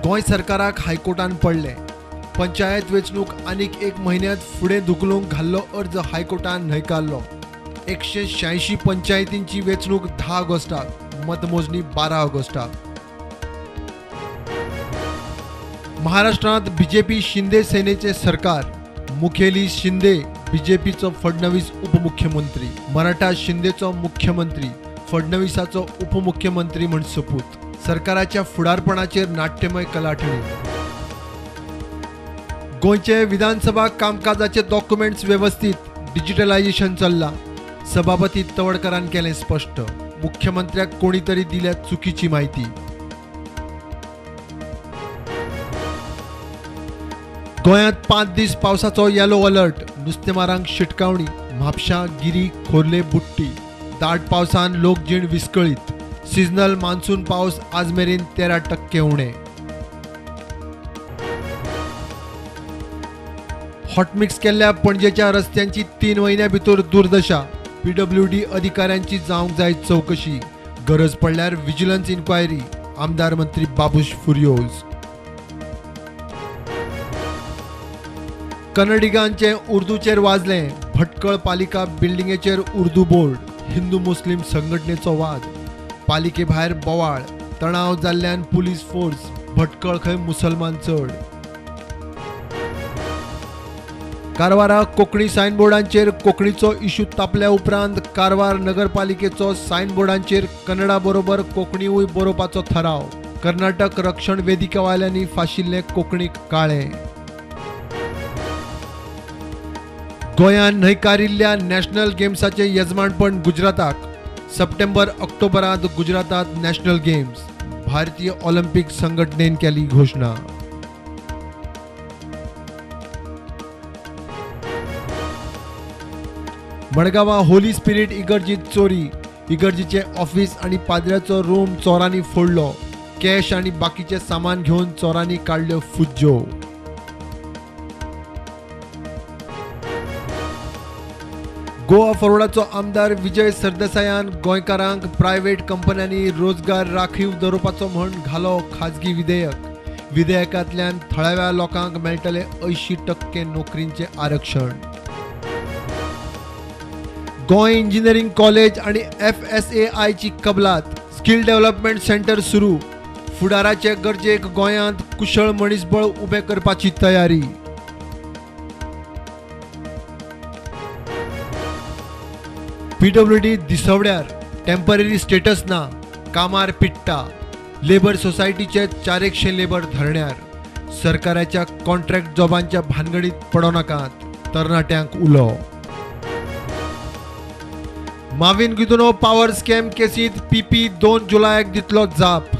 गोंय सरकाराक हायकोर्टान पडलें. पंचायत वेंचणूक आनीक एक म्हयन्यांत फुडें धुकलूंक घाल्लो अर्ज हायकोर्टान न्हयकारलो. 186 पंचायतींची वेंचणूक 10 ऑगस्टाक, मतमोजणी 12 ऑगस्टाक. महाराष्ट्रांत बीजेपी शिंदे सेनेचें सरकार. मुखेली शिंदे, बीजेपीचो फडणवीस उपमुख्यमंत्री. मराठा शिंदेचो मुख्यमंत्री, फडणवीसाचो उपमुख्यमंत्री म्हूण सोपूत. सरकाराच्या फुडारपणाचेर नाट्यमय कलाटणी. गोंयचे विधानसभा कामकाजाचे डॉक्युमेंट्स वेवस्थीत, डिजिटलायझेशन चल्लां. सभापती तवडकरान केलें स्पश्ट. मुख्यमंत्र्याक कोणी तरी दिल्या चुकीची म्हायती. गोंयांत 5 दीस पावसाचो येलो अलर्ट. नुस्तेमारांक शिटकावणी. म्हापशां, गिरी, खोर्ले बुट्टी. दाट पावसान लोकजीण विस्कळीत. सिजनल मान्सून पावस आज मेरेन 13% उणे. हॉटमिक्स केल्ल्या पणजेच्या रस्त्यांची 3 म्हयन्यां भितर दुर्दशा. पीडब्ल्यूडी अधिकाऱ्यांची जावंक जाय चवकशी. गरज पडल्यार विजिलन्स इन्क्वायरी. आमदार मंत्री बाबूश फुर्योज. कन्नडिगांचें उर्दूचेर वाजलें. भटकळ पालिका बिल्डिंगेचेर उर्दू बोर्ड. हिंदू मुस्लीम संघटनेचो वाद. पालिके भायर बोवाळ. तणाव जाल्ल्यान पुलीस फोर्स. भटकळ खंय मुसलमान चड. कारवारा कोंकणी सायनबोर्डांचेर कोंकणीचो इशू तापल्या उपरांत कारवार नगरपालिकेचो सायनबोर्डांचेर कन्नडा बरोबर कोंकणीवूय बरोवपाचो थाराव. कर्नाटक रक्षण वेदिकावाल्यांनी फाशिल्लें कोंकणीक काळें. गोंयान न्हयकारिल्ल्या नॅशनल गेम्साचें येजमानपण गुजराताक. सप्टेंबर ऑक्टोबरांत गुजरातांत नॅशनल गेम्स. भारतीय ऑलिम्पिक संघटनेन केली घोशणा. मडगांवां होली स्पिरीट इगर्जीत चोरी. इगर्जीचें ऑफिस आनी पाद्र्याचो रूम चोरांनी फोडलो. कॅश आनी बाकीचें सामान घेवन चोरांनी काडल्यो फुज्ज्यो. गोवा फॉरवर्डाचो आमदार विजय सरदेसायान गोंयकारांक प्रायव्हेट कंपन्यांनी रोजगार राखीव दवरपाचो म्हूण घालो खाजगी विधेयक. विधेयकांतल्यान थळाव्या लोकांक मेळटलें 80% नोकरींचें आरक्षण. गोंय इंजिनियरींग कॉलेज आनी FSAIची कबलात. स्किल डेव्हलपमेंट सेंटर सुरू. फुडाराचे गरजेक गोंयांत कुशळ मनीसबळ उबें करपाची तयारी. पीडब्ल्यूडी दिसवड्यार टेम्पररी स्टेटस ना, कामार पिट्टा. लेबर सोसायटीचे 400 लेबर धरण्यार. सरकाराच्या कॉन्ट्रॅक्ट जॉबांच्या भानगडीत पडो नाकात, तरणाट्यांक उलो. माविन गुदिन्हो पावर स्कॅम केसींत पीपी 2 जुलयाक दितलो जाप.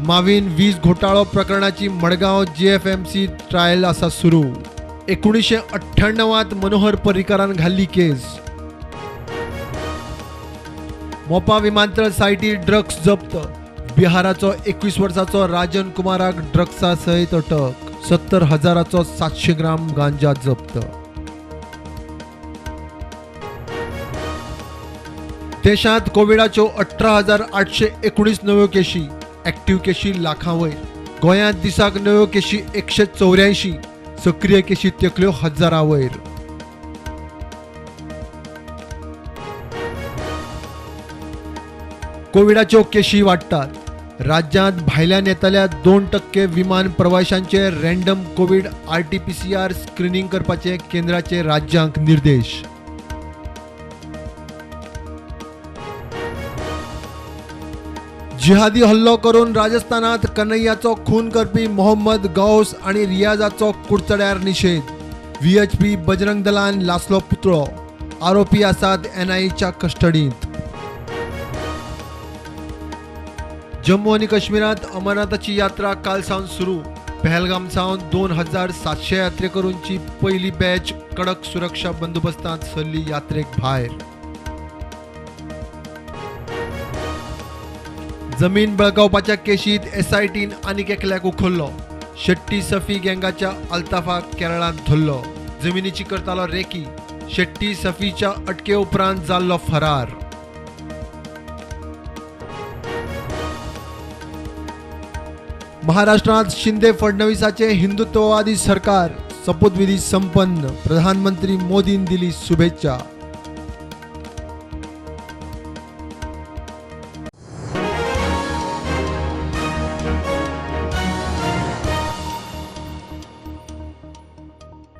माविन वीज घोटाळो प्रकरणाची मडगांव GFMC trial आसा सुरू. 1998 मनोहर पर्रीकारान घाल्ली केस. मोपा विमानतळ सायटीर ड्रग्स जप्त. बिहाराचो 21 वर्साचो राजन कुमाराक ड्रग्सा सयत अटक. 70,000चो 700 ग्राम गांजा जप्त. देशांत कोविडाच्यो 18,819 नव्यो केशी. ऍक्टिव्ह केशी लाखां वयर. गोंयांत दिसाक नव्यो केशी 184. सक्रीय केशी तेंकल्यो हजारां वयर. कोविडाच्यो केशी वाडटात. राज्यांत भायल्यान येतल्या 2% विमान प्रवाशांचे रॅन्डम कोविड RT-PCR screening करपाचे केंद्राचे राज्यांक निर्देश. जिहादी हल्लो करून राजस्थानात कन्हैयाचो खून करपी मोहम्मद गौस आनी रियाजाचो कुडचड्यार निशेध. VHP Bajrang दलान लासलो पुतळो. आरोपी आसात NIAच्या कस्टडींत. जम्मू आनी काश्मीरांत अमरनाथाची यात्रा काल सावन सुरू. पहलगाम सावन 2700 यात्रेकरूंची पयली बॅच कडक सुरक्षा बंदोबस्तांत सरली यात्रेक भायर. जमीन बळकावपाच्या केशीत SITन आनीक एकल्याक उखल्लो. शेट्टी सफी गँगाच्या अल्ताफाक केरळांत धरलो. जमिनीची करतालो रेकी. शेट्टी सफीच्या अटके उपरांत जाल्लो फरार. महाराष्ट्रांत शिंदे फडणवीसाचे हिंदुत्ववादी सरकार, शपथविधी संपन्न, प्रधानमंत्री मोदीन दिली शुभेच्छा।